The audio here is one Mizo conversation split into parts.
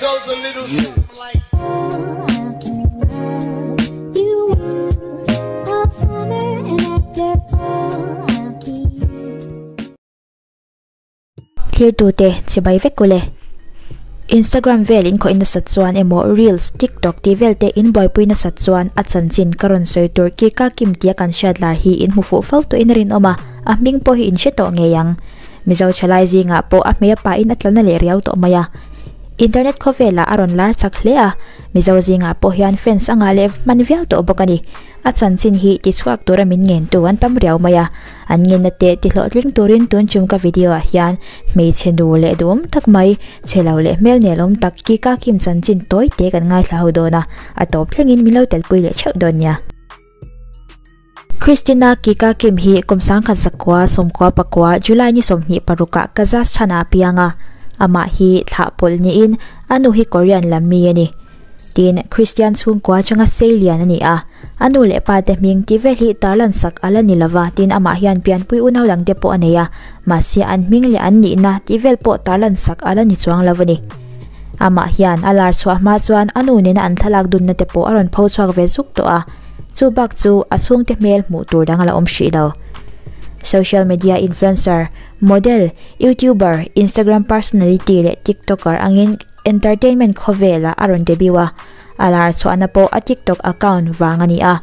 goes a little something like. Thirtute chibai vek ule. Instagram vel in khawih nasat chuan emaw reels, tiktok tih vel te in buaipui nasat chuan a chanchin ka rawn sawi tur ki ka kim tia kan hriat lar hi in hmu fuh fo tawhin a rinawm a, a hming pawh hi in hre tawh ngei ang. Mizo thalai zingah pawh a hmei a pahin a tlana leh riau tawh mai a. Internet khawvelah a rawn lar chak hle a, Mizo zingah pawh hian fans a ngah leh hman viau tawh bawk a ni. A chanchin hi tichhuak tura min ngentu an tam riau mai a, an ngenna te tihlawhtling turin tun tum ka video ah hian hmeichhe nu leh duhawm tak mai, chhe lo leh hmel nelawm tak ki ka kim chanchin tawi te kan ngaithla ho dawn a, a tawp thlengin min lo telpui leh theuh dawn nia. Christina Kika Kim hi kum 1999 July ni 26 ah Kazakhstan ah a piang a, amah hi thlah pawlh niin a nu hi Korean lam mi a ni. Tin, Kristian chhungkua atanga sei lian a ni a, a nu leh pa te hming tih vel hi tarlan sak a la ni lova, tin amah hian pianpui unau dang te pawh a nei a, mahse an hming leh an nihna tih vel pawh tarlan sak a la ni chuang lo a ni. Amah hian a lar chhuah hma chuan a nu nena an thlalak dunna te pawh a rawn pho chhuak ve zuk tawh a, chu bak chu a chhungte hmel hmuh tur dang a la awm hrih lo. Social media influencer, model, youtuber, Instagram personality leh tiktoker angin Entertainment khawvelah a rawn debut a, a lar chhuahna pawh a TikTok account vang a ni a.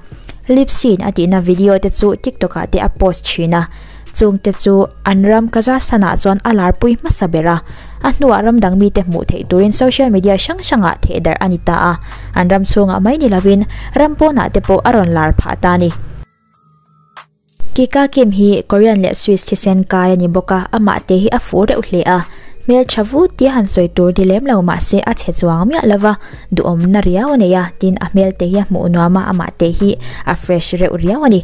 Lip sync a tihna video te chu TikTok ah te a post thin a, chung te chu an ram Kazakhstan ah chuan a larpui hmasa ber a. A hnuah ram dang mite hmuh theih turin social media hrang hrangah thehdarh a ni ta a, an ram chhungah mai ni lovin ram pawnah te pawh a rawn lar phah ta a ni. Kika Kim hi Korean leh Swiss thisen kai a ni bawk a, amah te hi a fuh reuh hle a. Hmel tha vut tia han sawi tur ni lem lo mah se a chhe chuang miah lo va, duhawmna riau a nei a, tin a hmel te hi a hmuh nuam a, amah te hi a fresh reuh riau a ni.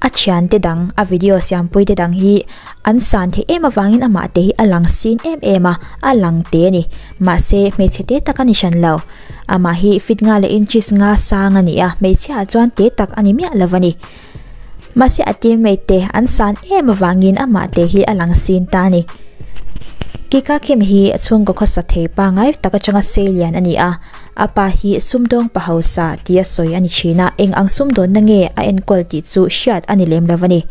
A thian te dang, a video siampui te dang hi an san theih em avangin amah te hi a lang sin em em a, a lang te a ni. Mahse hmeichhe te tak a ni hran lo. Amah hi fit nga leh inches nga sang a ni a, hmeichhia ah chuan te tak a ni miah lo a ni. Mahse a teammate te an san em avangin amah te hi a lang sin ta a ni. Kika Kim hi chhungkaw khawsa thei pangngai tak atanga sei lian a ni a, a pa hi sumdawng pa hausa tia sawi a ni thin a, eng ang sumdawnna nge a enkawl tih chu hriat a ni lem lo a ni.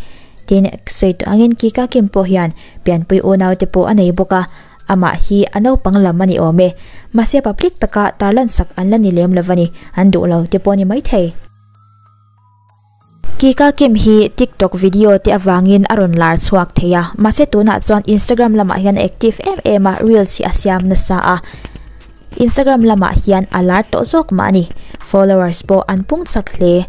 Tin, sawi tawh angin Kika Kim pawh hian pianpui unau te pawh a nei bawk a, amah hi a naupang lam a ni awm e. Mahse public taka tarlan sak an la ni lem lo a ni, an duh lo te pawh a ni maithei. Kika Kim hi TikTok video te avangin a rawn lar chhuak thei a, mahse tunah chuan Instagram lamah hian a active em em a, reels hi a siam nasa a, Instagram lamah hian a lar tawh zawk mah a ni, followers pawh an pung chak hle.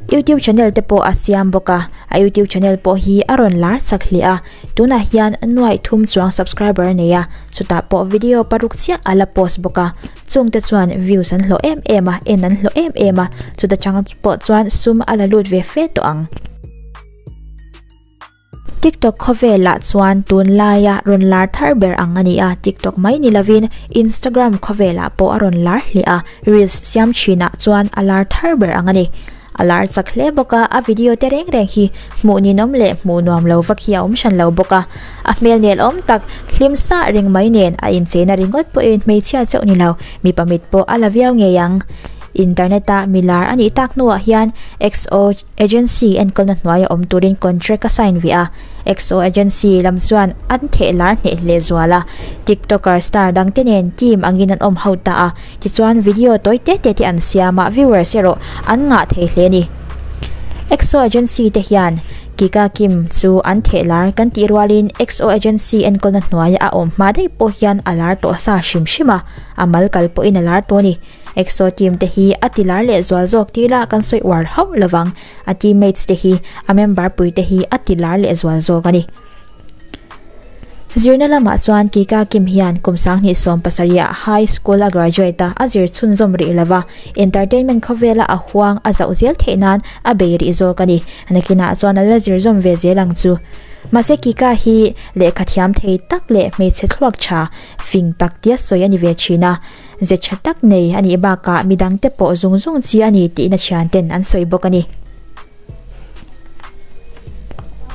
YouTube channel te pawh a siam bawk a, a YouTube channel pawh hi a rawn lar chak hle a, Tunah hian nuaih thum chuang subscriber a nei a, chutah pawh video paruk chiah a la post bawk a, chungte chuan views an hlawh em em a, en an hlawh em em a, chuta chang pawh chuan sum a la lut ve fe tawh ang. TikTok khawvelah chuan tunlaia rawn lar thar ber ang a ni a, TikTok mai ni lovin Instagram khawvelah pawh a rawn lar hle a, reels siam thinah chuan a lar thar ber ang a ni. A lar chak hle bawk a, a video te reng reng hi hmuh ninawm leh hmuh nuam lo vak hi a awm hran lo bawk a. A hmel nel awm tak, hlim sah reng mai nen a incheina ringawt pawhin hmeichhia chauh ni lo, mipa mit pawh a la viau ngei ang. Internet a milar a nih tak hnuah hian XO Agency enkawlna hnuaia awm turin contract a sign ve a. XO Agency lam chuan an theh lar hneh hle zual a, TikToker star dangte nen team angin an awm ho ta a. Tichuan video tawi te te te an siam a, viewers erawh an ngah thei hle a ni. XO Agency te hian Kika Kim chu an theh lar kan tih rualin XO Agency enkawlna hnuaia a awm hma daih pawh hian a lar tawh sa hrim hrim a, a mal kal pawhin a lar tawh a ni. XO team te hi a ti lar leh zual zawk tih lah kan sawi uar hauh lovang, a teammates te hi a member pui te hi a ti lar leh zual zawk a ni. Zirna lamah chuan Kika Kim hian kum 2017 ah high school a graduate a, a zir chhunzawm rih lova, entertainment khawvela a huang a zauh zel theih nan a bei rih zawk a ni. Nakinah chuan a la zir zawm ve zel ang chu. Mahse Kika hi lehkha thiam thei tak leh hmeichhe thluak tha, fing tak tia sawi a ni ve thin a. Ze tha tak nei a nih bakah midangte pawh zung zung chi a ni tihna thianten an sawi bawk a ni.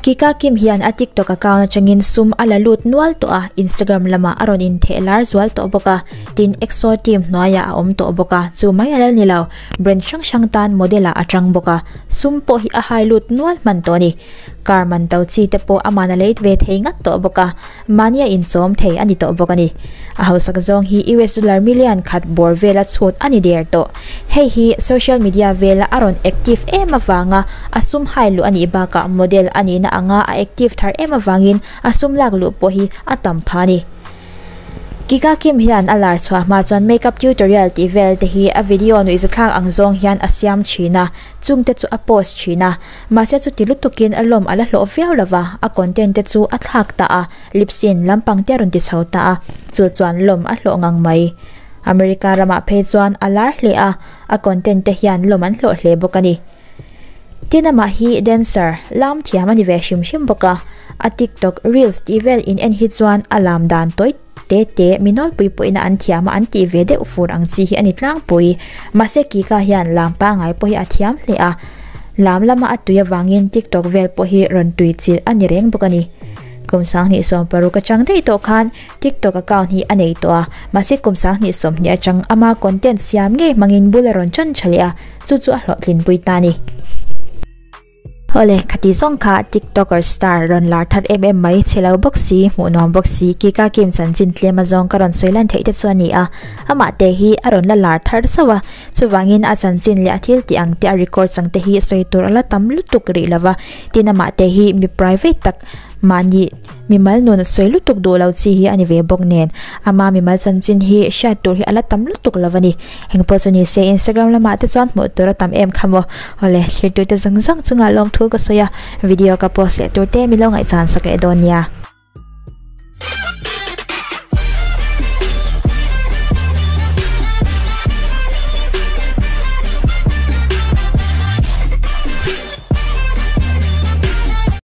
Kika Kim hian a TikTok account atangin sum a la lut nual tawh a, Instagram lamah a rawn intheh lar zual tawh bawk a, tin EXO team hnuaiah a awm tawh bawk a, chu mai a la ni lo, brand hrang hrang tan model ah a tang bawk a, sum pawh hi a hai lut nual hman tawh a ni. Car man to chi te pawh aman a lei ve thei ngat tawh bawk a, mahnia inchawm thei a ni tawh bawk a ni. A hausak zawng hi US dollar million khat bawr vela chhut a ni der tawh. Hei hi social media vela a rawn active em avanga a sum hai luh a nih bakah model a nihna anga a active thar em avangin a sum lak luh pawh hi a tam phah a ni. Kika Kim hian a lar chhuah hma chuan makeup tutorial tih vel te hi a video nuihzathlak ang zawng hian a siam thin a, chungte chu a post thin a. Mahse chuti lutukin a lawm a la hlawh viau lo va, a content te chu a thlak ta a, lip sync lampang te a rawn ti chho ta a, chu chuan lawm a hlawh ngang mai. America ramah phei chuan a lar hle a, a content te hian lawm an hlawh hle bawk a ni. Tin amah hi dancer, lam thiam a ni ve hrim hrim bawk a, a tiktok reels tih vel in en hi chuan a lam dan tawi te te mi nawlpui pawhin a an thiam a an tih ve deuh fur ang chi hi a ni tlangpui. Mahse Kika hian lam pangngai pawh hi a thiam hle a, lam lama a tui avangin tiktok vel pawh hi rawn tui chilh a ni reng bawk a ni. Kum 2016 atang daih tawh khan TikTok account hi a nei tawh a, mahse kum 2020 atang ama content siam ngei hmangin bul a rawn tan tha leh a, chu chu a hlawhtlinpui ta a ni. Awle, khati zawng kha TikToker star rawn lar thar em em mai, chhe lo bawk si, hmuh nuam bawk si, Kika Kim chanchin tlem a zawng ka rawn sawi lan theih te chu a ni a, amah te hi a rawn la lar thar chauh a, chuvangin a chanchin leh a thil tih ang te a record chang te hi sawi tur a la tam lutuk rih lo va, tin amah te hi mi private tak Mahni mimal nun sawi lutuk duh lo chi hi a ni ve bawk nen, ama mimal chanchin hi hriat tur hi a la tam lutuk lo a ni. Engpawh chu ni se Instagram lamah te chuan hmuh tur a tam em kha maw. Awle, thirtute zawng zawng chungah lawmthu ka sawi a, video ka post leh tur te mi lo ngaihchan sak leh dawn nia.